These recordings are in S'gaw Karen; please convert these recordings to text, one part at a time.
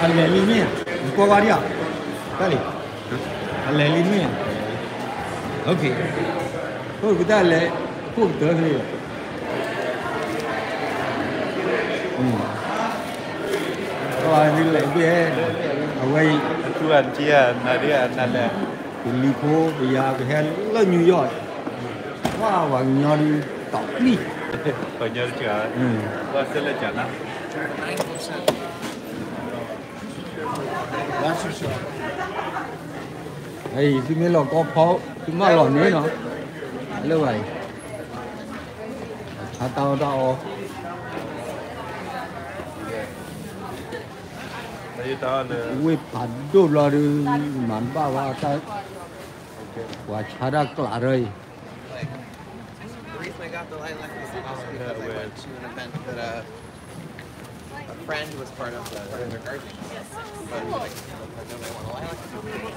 အလဲၤလံမ့ၢ်ဧါ, နကွၢ်ကွၢ်ဒံးဧါ, တၢ်လံ, အလဲၤလံမ့ၢ်ဧါ, အိၣ်, အိၣ်ကတၢ်လဲၤ, ခိၣ်ကတၢၢ်ဖဲလီၤ, အဝဲဒ်လဲၤဘ့ၣ်, အဝဲအံၤ, အထူအထံနၤဒ်နလဲၤ, ပလံၤဖိပယၤပဟဲလၢ New York, ဝါ ပှၤကညီဒုး, တီၢ်ပျံၤ, ပှၤကညီတကၢ, ဘၣ်ဆဲးလၢကနၤ အံၤ သုမ့ၢ်လီၤကီဖီ, သုမၢလီၤန့ၣ်နီၤ, လၢဝဲအံၤ, အတၢ်အီၣ်တၢ်အီ, ဝ့ၢ်ဖးဒိၣ်ဘျီဒုး, မၤတဘၣ်ဘၣ်တၢ်, ပှၤဆါတၢ်ကျးထီၣ်အံၤ The reason I got the lilac is because I went to an event that a, a friend was part of the, the gardening. But like, I don't know, I want a lilac.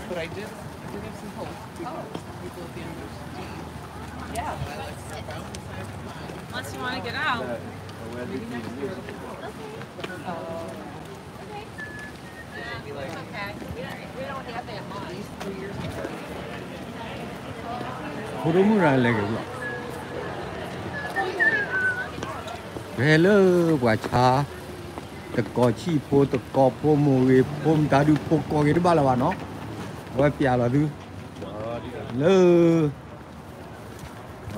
But I did, I did have some hope because we go at the end of June. Yeah. Lilacs are about the size of mine. Unless you want to get out. Maybe next year. Oh. ဖိဒိၣ်မုၣ်ရၤလဲၤက့ၤဘျီ, ဖဲလၢပှၤဆါ, တကိးဆံၣ်ဖိ တကိးဖိ မိၢ်ဂ့ၤဖိ မတၤဒုးဖိကိးက့ၤတဘၣ်လၢၤဘၣ်နီၤ, အဝဲပျးလီၤသု, လၢ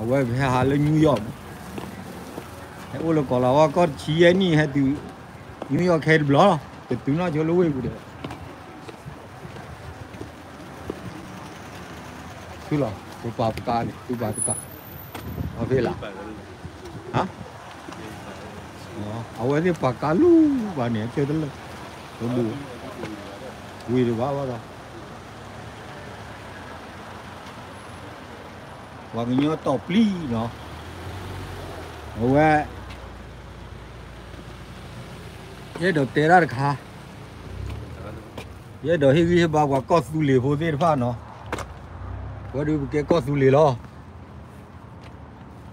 အဝဲပဟဲဟးလၢ New York, ဟဲအိၣ်လၢကီၢ်လၤဝါကီၢ်တဆံယဲၢ်နံၣ် ဟဲတုၤ New York ခဲအံၤတဘျီလီၤ, တတုၤနီၢ်ဆိလၢဝ့ၢ်ပူၤဒီး, သုလီၤ, ပပာ်ပကါန့ၣ် သုပာ်တကါ, အဖဲလၢ, အဝဲသ့ၣ်ပာ်ကါလူၤဘၣ်န့ၣ် အဆၢတလၢာ်, တဘူး, ဝံၤတဘၣ်ဘၣ်ဒီး ပှၤကညီတီၢ်ပျံၤနီၤ, အဝဲ ယအဲၣ်ဒိးတဲတၢ်တခါ, ယအဲၣ်ဒိးဟ့ၣ်ဂံၢ်ဟ့ၣ်ဘါပှၤကီၢ်သူလ့ၤဖိသ့ၣ်တဖၣ်နီၤ, ဝဲဒုးပကဲကီၢ်သူလ့ၤလီၤ,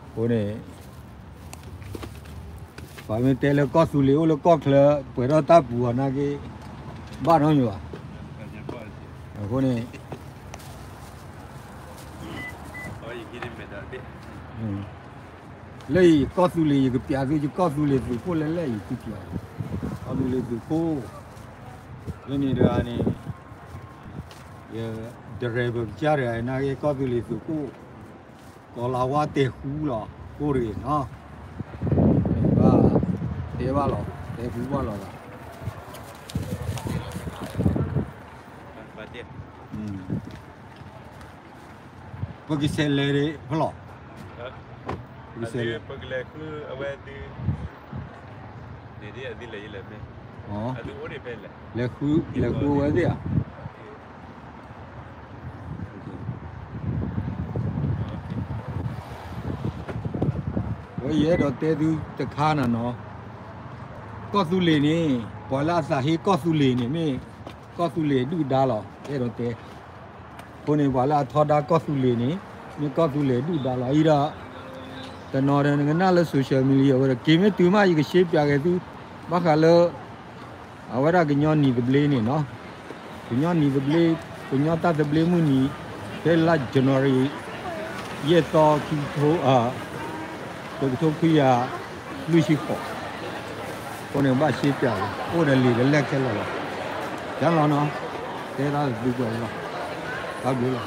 အဃိန့ၣ် ပှၤမ့ၢ်တဲလၢကီၢ်သူလ့ၤအိၣ်လၢကီၢ်ချၢ ပှဲၤထီၣ်တၢ်ပူၤအီၤနာ်က့, ဘၣ်နီတမံၤဘၣ်, အဃိန့ၣ် လၢယကီၢ်သူလ့ၤ ယကပျးသုယကီၢ်သူလ့ၤသုးခိၣ်လဲၣ်လဲၣ် ယကပျး, ကီၢ်သူလ့ၤသုးခိၣ်, လၢန့ၣ်တဂၤန့ၣ်, ယ driver ပကစၢ်တဂၤနာ်က့ ကီၢ်သူလ့ၤသုးခိၣ်, ကီၢ်လၤဝါတဲာ်ဃူလီၤ ကိၣ်တဂ့ၤနီၤ, ဘၣ်တဲဘၣ်လီၤ တဲဃူဘၣ်လီၤသး ပကဆဲးလဲၤဖဲလဲၣ်, ပကဆဲးလဲၤ, လဲၤဃုအဝဲသ့ၣ်ဧါ, ဝဲယအဲၣ်ဒိးတဲသုတခါနၤနီၤ, ကီၢ်သူလ့ၤန့ၣ် ပှၤလၢအသးဟ့ကီၢ်သူလ့ၤန့ၣ် မ့ၢ်ကီၢ်သူလ့ၤဒုၣ်ဒါလီၤ အဲၣ်ဒိးတဲ, အဃိန့ၣ် ပှၤလၢအထီဒါကီၢ်သူလ့ၤန့ၣ် မ့ၢ်ကီၢ်သူလ့ၤဒုၣ်ဒါလီၤ အံၤဒီး, တနီၤဒီးနကနၣ်လၢ social media အဝဲဒီးက့ၤမ့ၢ်တုၤမး ယကရှင်းပြက့ၤသု, ဘၣ်ဃးလၢ အဝဲဒၣ်ကညီနံၤသဘျ့န့ၣ်နီၤ, ကညီနံၤသဘျ့, ကညီတၢ်သဘျ့မုၢ်နံၤ, ဖဲလါ January ယဲၢ်သီ ခံကထိ, တကထိခွံကယၤလွံၢ်ဆံဃိး, အဃိန့ၣ် ဘၣ်ရှင်းပြက့ၤ အိၣ်ဒီးလံာ်ဒီးလဲၢ်ခဲလၢာ်လီၤ, ယါလီၤနီၤ, တဲတၢ်သုကွဲးလီၤ, တၢ်ဘျုးလီၤ.